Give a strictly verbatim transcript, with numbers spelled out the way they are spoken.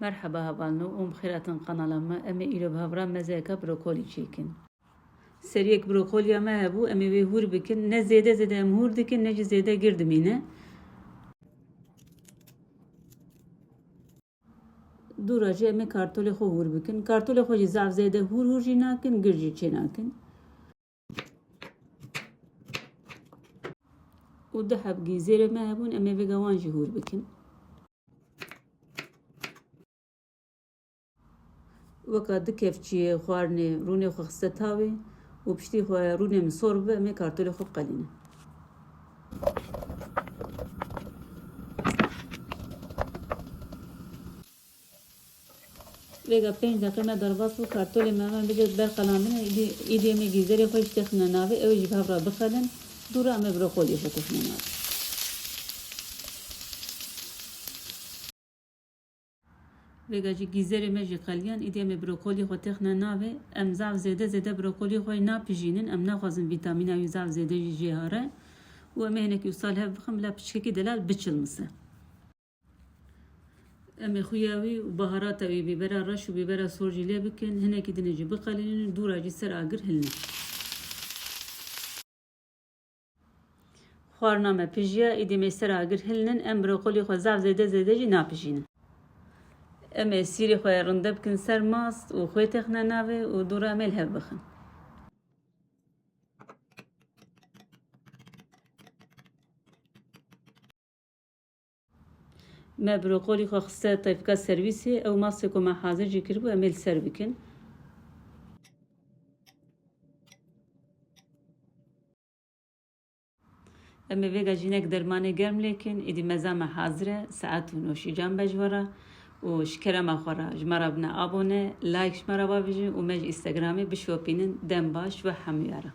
Merheba hevalno, û bi xêr hatin kanala me. Em ê îro bi hev re mezeyeke brokolî çêkin. Seriyek brokoliya me hebû, em ê wê hûr bikin. Ne zêde zêde em hûr dikin, ne jî zêde gir dimîne. Dûra jî em ê kartolê xwe hûr bikin. Kartolê xwe jî zaf zêde hûr hûr jî nakin, gir jî çênakin. Û du heb gîzêrê me hebûn, em ê vêga wan jî hûr bikin. Weka du kevçiyê xwarinê rûnê xwe xiste tavê û piştî xwe rûnê min sor bibe, em ê kartolê xwe biqelînin. Vêga pênc deqe me derbas bû, kartolê me, me bicêt ber qelandine, îdî, îdî em ê gîzerê xwe jî têxine navê, ew ê jî bi hev re bixelin, dû re em ê brokolî xwe têxine navê. Vêga jî gîzerê me jî qeliyan, îdî em ê brokolî xwe têxine navê. Em zaf zêde zêde brokolî xwe napijînin, em naxwazin vîtamîna wî zaf zêde jî jê here. Û em ê hinekî wisa li hev bixin, bila piçkekî delal biçilmise. Em ê xuya wî û baharata wî, bîbera reş û bîbera sor jî lê bikin, hinekî din ê jî biqelînin, dû re jî ser agir hilnin. Xwarina me pijiya, îdî em ê ser agir hilnin, em brokolî xwe zaf zêde zêde jî napijînin. Em ê sîrê xwe rinde bikin ser mast û xwê têxine navê û dû re em ê li hev bixin. Me brokolî xwe xiste teyfika servîsê, ew mastê ku me hazir jî kiribû, em ê li ser bikin. Em ê vêga jî hinek dermanê germ lêkin, îdî meza me hazir e, saet û noşîcan be ji we re. Û ji kerema xwe re ji me re bine abone, like ji me re bavêjin û me ji Instagramê bişopînin. Dem baş we hemûya re.